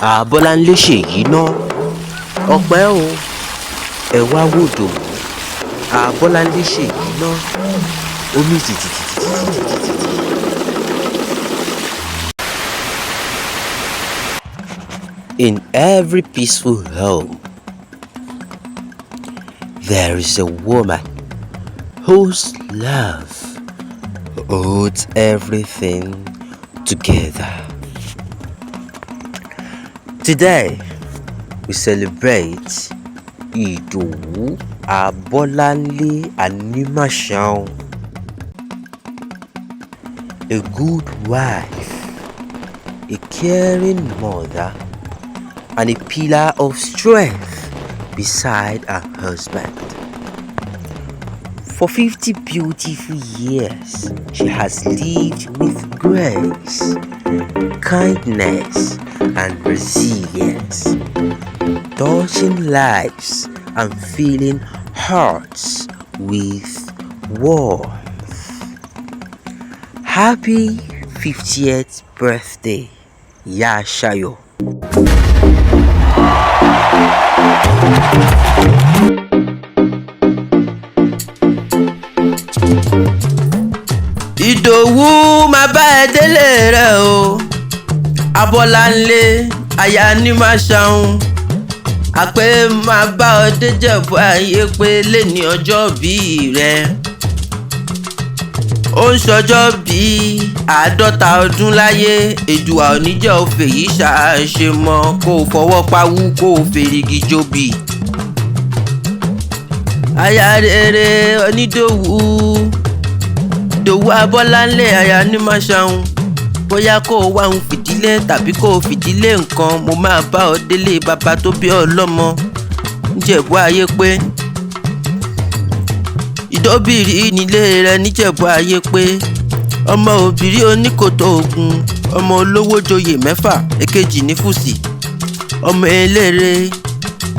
Àbọ́láńlé ṣèyí ná ọpẹ́ o, ẹ wá wòdò. Àbọ́láńlé ṣèyí ná omi tìtìtìtìtìtìtì. In every peaceful home, there is a woman whose love holds everything together. Today, we celebrate Idowu Abolanle Animashaun, a good wife, a caring mother, and a pillar of strength beside her husband. For 50 beautiful years, she has lived with grace, kindness, and resilience, touching lives and filling hearts with warmth. Happy 50th birthday, Ìyá Ṣayọ̀. Ìdòwú máa bá ẹ délé rẹ o, Abọ́láńlé aya Animashaun, àpé máa bá ọ déjẹ̀bú ayé pé lẹ́ni ọjọ́ bí rẹ. Ó ń ṣọjọ́ bí 50 ọdún láyé, Èdùà oníjẹ́ òfè yìí ṣàṣe mọ́, kó o fọwọ́ pawú kó o fèrègì jobi. Aya rere onídòwú, Ìdòwú Abọ́láńlé aya Animashaun, bóyá kó o wá ń fìdílé tàbí kó o fìdílé nǹkan, mo máa bá ọ délé bàbá tó bí ọ lọ́mọ níjẹ̀bú ayé pé. Ìdóbìrí nílé rẹ níjẹ̀bú ayé pé, ọmọ òbírí oníkòtò ògùn, ọmọ olówó joyè mẹ́fà èkejì ní fùsì, ọmọ eléré,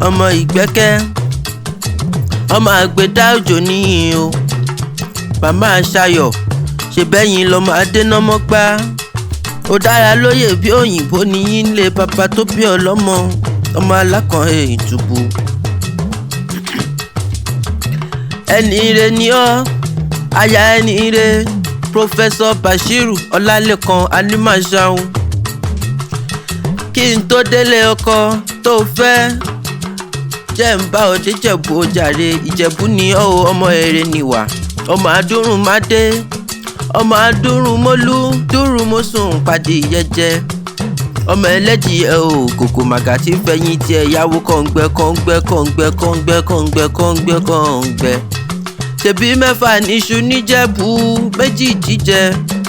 ọmọ ìgbẹ́kẹ́, ọmọ àgbẹ̀dá òjò níyìn o. Màmá Ṣayọ̀ ṣe bẹ́yìn lọ́mọ adénámọ́gbá, ó dára lóyè bí òyìnbó níyìn lé bàbá tó bí ọlọ́mọ, ọmọ alákàn ìtùbù. Ẹni ire ni ọ́, aya ẹni ire, Professor Bashiru Ọlálékan Animashaun. Kí n tó délé ọkọ tó fẹ́, jẹ́ ń bá ọ déjẹ̀bú ojàre, Ìjẹ̀bú ni ọ́ o, ọmọ èrè nìwà, ọmọ adúrún má dé, ọmọ adúrún mólú, dúrún mọ́sùn pàdé yẹjẹ, ọmọ ẹlẹ́dìyẹ o, kòkò màgà tí ń fẹ̀yìn tiẹ̀ yàwó kọ̀ǹgbẹ kọ̀ǹgbẹ kọ̀ǹgbẹ kọ̀ǹgbẹ kọ̀ǹgbẹ kọ̀ǹgbẹ kọ̀ǹgbẹ. Ṣebí mẹ́fà níṣu níjẹ̀bú, méjì jíjẹ,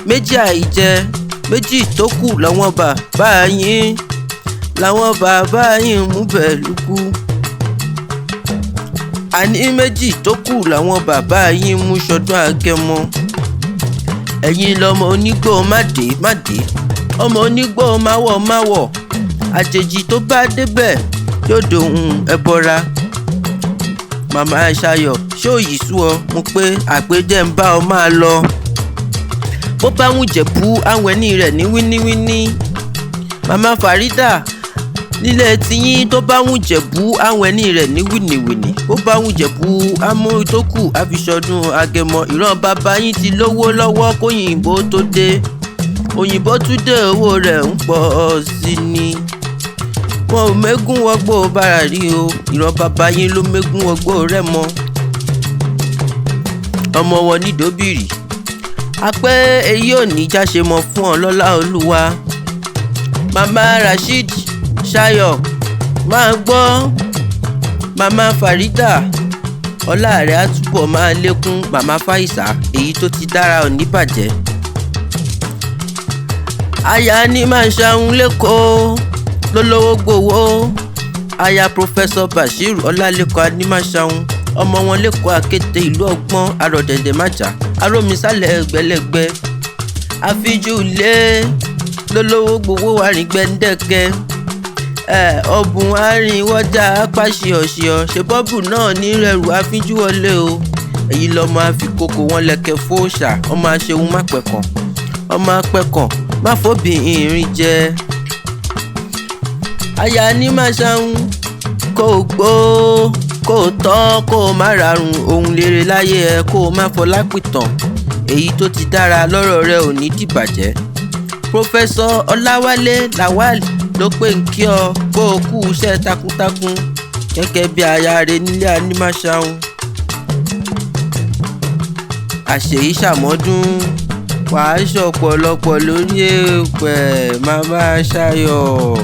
méjì àìjẹ, méjì tó kù làwọn bàbá yín, làwọn bàbá yín mú bẹ̀lú kú. Àní méjì tó kù làwọn bàbá yín mú ṣọdún àgẹmọ. Ẹ̀yin lọmọ onígbò má dé má dé, ọmọ onígbò máwọ̀ máwọ̀, àjèjì tó bá débẹ̀ yóò dohun ẹbọra. Màmá Ṣayọ̀ ṣó yìí sú ọ, mo pé àpèjẹ ń bá ọ máa lọ. Bó bá ń jẹ̀bú àwọn ẹni rẹ̀ ní wíníwíní. Màmá Farida nílé tiyín tó bá ń jẹ̀bú àwọn ẹni rẹ̀ ní wìnìwìnì. Bó bá ń jẹ̀bú amú tó kù àfiṣọdún àgẹmọ. Ìran bàbá yín ti lówó lọ́wọ́ kóyìnbó tó dé. Òyìnbó tún dé, owó rẹ̀ ń pọ̀ sí ni. Wọn ò mégún wọgbó bára rí o, ìran bàbá yín ló mégún wọgbó rẹ̀ mọ́. Ọmọ wọn nídòbìrì. Àpé èyí ò ní jáṣe mọ́ fún ọ lọ́lá Olúwa. Màmá Rasheed Ṣayọ̀ máa gbọ́, Màmá Farida ọlá rẹ̀ á túbọ̀ máa lékún. Màmá Fáìsà èyí tó ti dára ò ní bàjẹ́. Aya Animashaun lẹ́kọ̀ọ́ lólówó gbowó, aya Professor Bashiru Ọlálékan Animashaun, ọmọ wọn lẹ́kọ̀ọ́ akéte ìlú ọgbọ́n arọ̀dẹ̀dẹ̀ májà arómisálẹ̀ ẹgbẹ̀lẹ́gbẹ̀, àfijú lé lólówó gbowó wàrin gbẹ̀ǹdẹ̀kẹ́, ọ̀bùn arìnwọ́jà apáṣíọ̀ṣíọ̀ ṣe bọ́ọ̀bù náà ní rẹrù àfíjú wọlé o. Èyí lọ́mọ àfikókò wọn lẹ̀kẹ̀ fóòṣà, ọmọ aṣeun má pẹ̀kàn, ọmọ apẹ̀kàn má fòbí ìrìn jẹ. Aya Animashaun, kó o gbó, kó o tọ́, kó o má rarun ohun rere láyé ẹ, kó o má fọlá pìtàn. Èyí tó ti dára lọ́rọ̀ rẹ ò ní dìbàjẹ́. Pòfẹ́sọ̀ Ọláwálé Lawal ló pé ń kí ọ kó o kú iṣẹ́ takuntakun gẹ́gẹ́ bí aya rẹ nílé Animashaun. Àṣèyí ṣàmọ́dún, wàá ṣọ̀pọ̀lọpọ̀ lórí èèpẹ̀, màmá Ṣayọ̀.